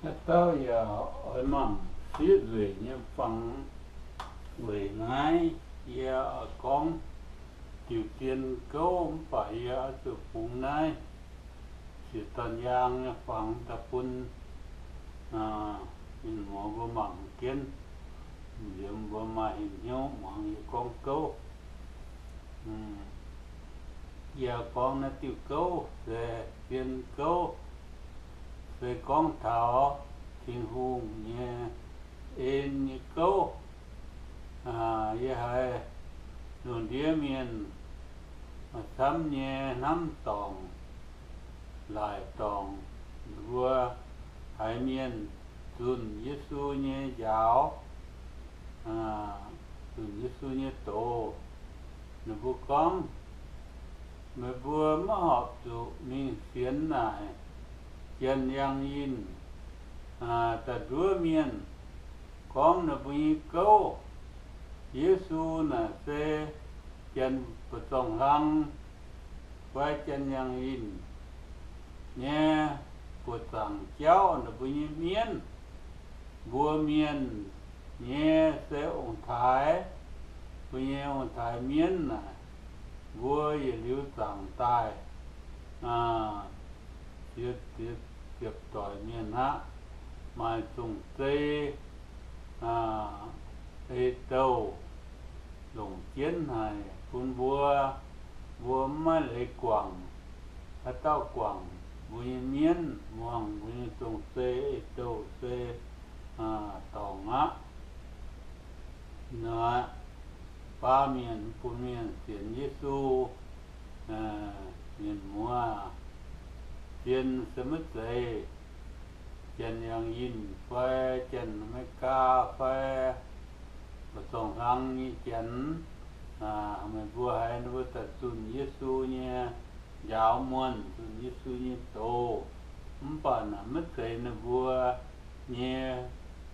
Haaix dauh yaac oix mangc sieqv nzueic nyei fangx weic naaiv. Yie oix gorngv diuc zien gouv mv baac yie oix zuqc bungx naaiv siec dorn yaang nyei fangx daaih bun mienh muoz mbuo mangc jienv, liemh mbuo maaih hnyouv muangx yie gorngv gouv. Yie gorngv naaiv diuh gouv se zien gouv, se gorngv taux Tin-Hungh nyei en nyei gouv. Yie haiz lungh ndiev mienh camv nyei hnamv dorngc, laaic dorngc, ninh mbuo haiz mienh zunh Yesu nyei njaaux, zunh Yesu nyei doz, ninh mbuo gorngv, meih mbuo maiv horpc zuqc mingh sienx naaic Janx-Yangh Yinh daaih nduov mienh gorngv ninh mbuo nyei gouv. Yesu naaic se Janx mbu'zorng-hlang fai Janx-Yangh Yinh nyei buoqc zaangc jauv, ninh mbuo nyei mienv. Mbuo mienh nyei se ong-taaix, mbuo nyei ong-taaix mienv naaic, mbuo yietc liuz zaangc daaih ziepc doic mienh aqv, maaih zong-zei ei-douh longc jienv haic bun mbuo. Mbuo maiv leiz guangc. Haaix dauh guangc mbuo nyei mienv, muangx mbuo nyei zong-zei, ei-douh se dorngc aqv. Nor, baav mienh bun mienh sienx Yesu, mienh muoz, zien se maiv zeiz Janx-Yangh Yinh fai Janx-Aa^me^li^gaa fai mbu'zorng-hlang nyei Janx, meih mbuo haiz ninh mbuo daaih zunh Yesu nyei njaaux muonh, zunh Yesu nyei doz, mv baac naaic maiv zeiz ninh mbuo nyei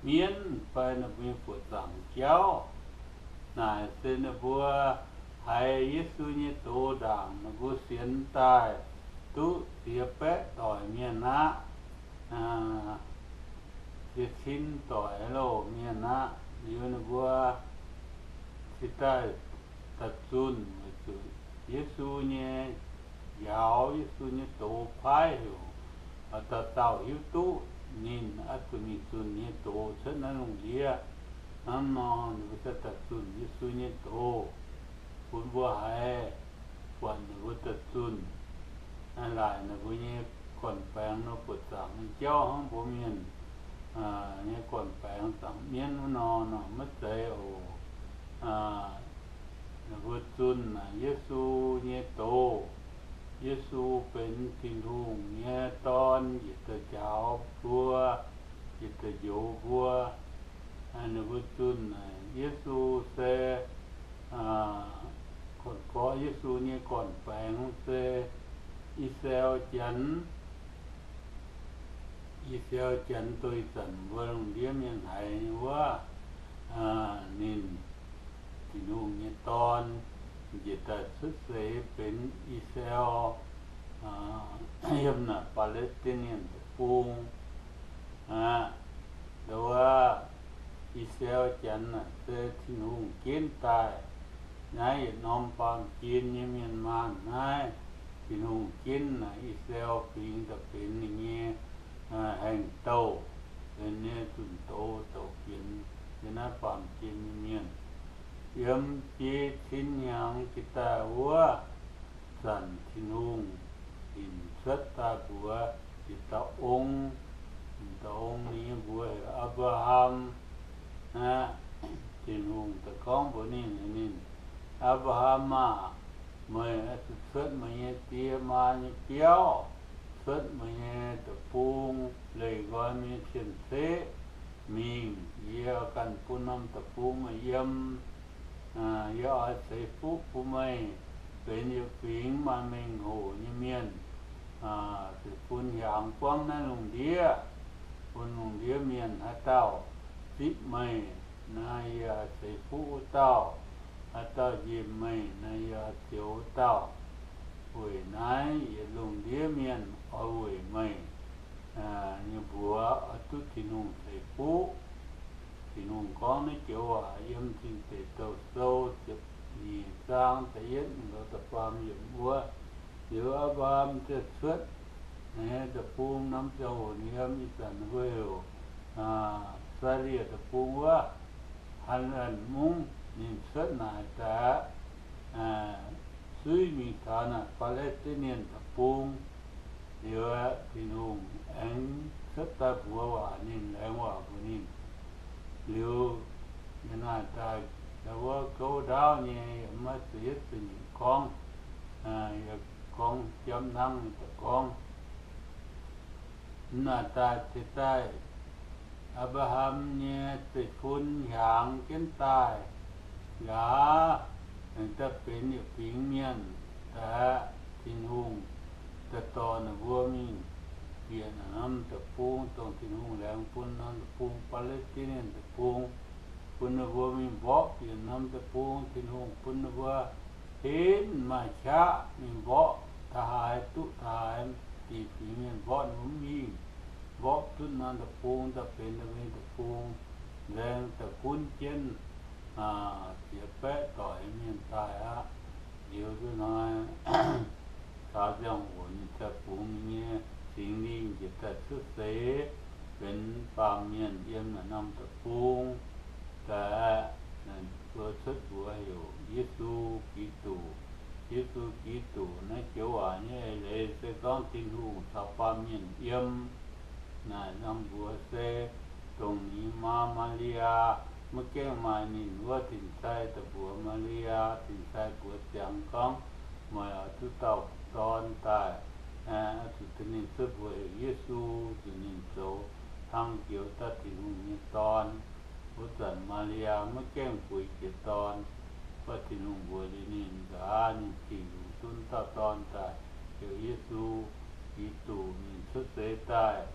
mienv fai ninh mbuo nyei buoqc zaangc jauv. Naaic se ninh mbuo haiz Yesu nyei doz ndaangc ninh mbuo sienx daaih duqv ziex baeqv doic mienh aqv, ziex cin doic loh mienh aqv. Liuz ninh mbuo cingx daaih daaih zunh weic zuqc Yesu nyei njaaux, Yesu nyei doz paaiv heuc dauh dauh hiuv duqv ninh oix zuqc mingh zunh nyei doz cuotv naaiv lungh ndiev. Hnangv nor ninh mbuo daaih zunh Yesu nyei doz, bun mbuo haiz buatc ninh mbuo daaih zunh, laaic ninh mbuo nyei gorn-baengx nor buoqc zaangc nyei jauv hnangv mbuo mienh nyei gorn-baengx zaangc mienv wuov nor, nor maiv zeiz oc. Ninh mbuo zunh naaic Yesu nyei doz. Yesu benx Tin-Hungh nyei Dorn, njiec daaih njaaux mbuo, njiec daaih njoux mbuo. Ninh mbuo zunh naaic Yesu se, gorx-gorx Yesu nyei gorn-baengx se I^saa^laa^en Janx. I^saa^laa^en Janx dongh ih zanc mbuo lungh ndiev mienh haiz nyei wuov, ninh, Tin-Hungh nyei Dorn, njiec daaih cuotv seix benx I^saa^laa^en, yiem naaic Baa^le^stin^nie Deic-Bung aqv. Nduov, I^saa^laa^en Janx naaic se Tin-Hungh ginv daaih. Naaiv yietc norm baamh gen nyei mienh maanh naaiv, Tin-Hungh ginv naaic I^saa^laa^en Fingx daaih benx ninh nyei haengh douh, benx nyei zunh doz douc fienx yiem naaiv baamh gen nyei mienh. Yiem biei cin hnyangx jiex daaih wuov zanc Tin-Hungh hinc cuotv daaih mbuox yietc dauh ong, yietc dauh ong ninh nyei mbuox heuc Apc^laa^ham aqv. Tin-Hungh daaih gorngv mbuox ninh, ninh, Apc^laa^ham aah! Meih oix zuqc cuotv meih nyei die maa nyei biauv, cuotv meih nyei deic-bung, leih nqoi meih nyei cien-ceqv mingh. Yie ganh bun norm deic-bung meih yiem. Yie oix ceix fuqv bun meih benx yietc fingx maaih mengh hoc nyei mienh, bun hiaangx buangv naaiv lungh ndiev, bun lungh ndiev mienh haaix dauh zipv meih, naaiv yie oix ceix fuqv wuov dauh. Haaix dauh nqemh meih, naaiv yie oix zioux wuov dauh. Weic naaiv yietc lungh ndiev mienh oix weic meih nyei mbuox oix duqv Tin-Hungh ceix fuqv. Tin-Hungh gorngv naaiv joux waac yiem Tin Deic Douh Sou ziepc nyeic zaang da'yietv mingh lorz da'faam yiemc wuov, liuz Apc^laa^ham ziouc cuotv naaiv deic-bung norm ziangh hoc ninh yiem ih zanc ninh mbuo heuc Saax^lie Deic-Bung wuov, Haa^laanh Mungv. Ninh cuotv naaic daaih aqv, suiv mingh taux naaic Baa^le^ti^nin Deic-Bung. Liuz Tin-Hungh aengx cuotv daaih mbuox waac ninh, laengz waac mbuox ninh. Liuz yiem naaic daaih, wuov gouv ndaauv nyei, yaac maiv zeiz yietv zingh nyeic gorngv, yaac gorngv japv nangv nyei daaih gorngv. Naaic daaih ceix daaih, Apc^laa^ham nyei zeiv-fun hiaangx jienv daaih nqa'haav, aengx daaih benx yietc fingx mienh daaih aqv. Tin-Hungh daaih dorh ninh mbuo mingh bieqc naaic norm deic-bung, dongh Tin-Hungh laengz bun norm deic-bung, Baa^le^ti^nin Deic-Bung, bun ninh mbuo mingh mborqv bieqc norm deic-bung. Tin-Hungh bun ninh mbuo henv maaih qaqv mingh mborqv taux haaix duqv taux haaix, diqc fingx mienh mborqv ninh mbuo mv hingh, mborqv duqv norm deic-bung daaih benx ninh mbuo nyei deic-bung, nzaeng daaih gunv jienv ziex baeqv doic mienh daaih aqv. Liuz zuqc hnoi taux ziangh hoc ninh daaih bungx ninh nyei Singx Lingh njiec daaih cuotv seix benx baamh mienh yiem naaic norm deic-bung daaih aqv. Mbuo cuotv mbuox heuc Yesu Giduc. Yesu Giduc naaiv joux waac nyei eix leiz se gorngv Tin-Hungh caux baamh mienh yiem. Naaic norm mbuox se dongh ninh maa Maa^li^yaa, maiv gaengh maaih ninh wuov, Tin-Sai daaih mbuox Maa^li^yaa, Tin-Sai mbuox ziangx gorngv, meih oix duqv dauh dorn daaih, oix zuqc dingc ninh cuotv mbuox heuc Yesu, zuqc ninh zoux hnangv joux dauh Tin-Hungh nyei dorn. Wuov zanc Maa^li^yaa maiv gaengh bueix jiex dorn, mv baac Tin-Hungh mbuox liuz ninh nqa'haav, ninh zingh longc duqv dauh dorn daaih heuc Yesu Giduc. Ninh cuotv seix daaih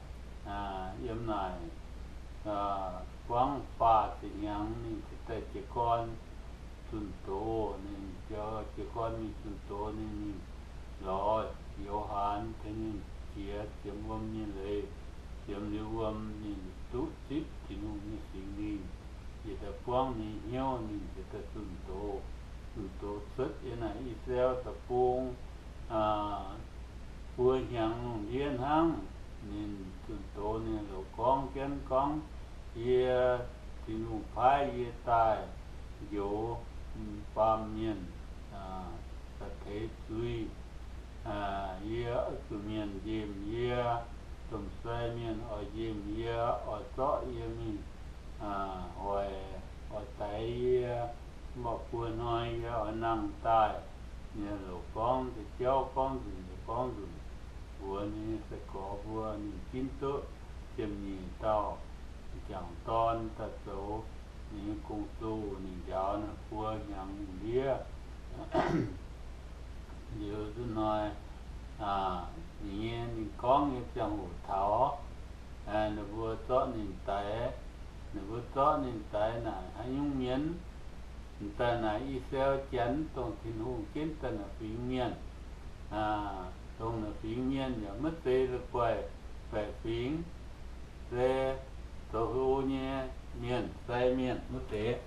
yiem naaic buangv faah ziepc hnyangx, ninh cingx daaih jiez gorn zunh doz. Ninh jiez gorn mingh zunh doz, ninh mingh lorz Yo^han, tengx ninh jiex ziemx wuom nyei leiz. Ziemx liuz wuom ninh duqv zipv Tin-Hungh nyei Singx Lingh, yietc daaih buangv ninh hnyouv, ninh cingx daaih zunh doz. Zunh doz cuotv yiem naaic I^saa^laa^en Deic-Bung buo hnyangx lungh ndiev hnangv. Ninh zunh doz, ninh loz-gorngv jienv gorngv, Yie, Tin-Hungh paaiv yie daaih njoux baamh mienh daaih teix zuiz. Yie oix zuqc mienh nqemh yie, domh sai mienh oix nqemh yie, oix zorqv yie mingh hoic, oix daix yie. Mv baac buo hnoi yie oix nangh daaih. Ninh loz-gorngv da'jauv gorngv nzunc, gorngv nzunc mbuox ninh nyei sai-gorx mbuo. Ninh ginv duqv ziepc nyeic dauh m'jangc dorn daaih zoux ninh nyei gong-zoh. Ninh njaaux naaic buo hnyangx lungh ndiev. Liuz zuqc hnoi ninh nyei, ninh gorngv nyei ziangh hoc taux, ninh mbuo zorqv ninh daix. Ninh mbuo zorqv ninh daix naaic haaix nyungc mienh? M'daaih naaic I^saa^laa^en Janx, dongh Tin-Hungh ginv daaih naaic fingx mienh. Dongh naaic fingx mienh yaac maiv zeiz la'guaih baeqc fingx, se zoux hlo nyei mienh, sai mienh wuov deix.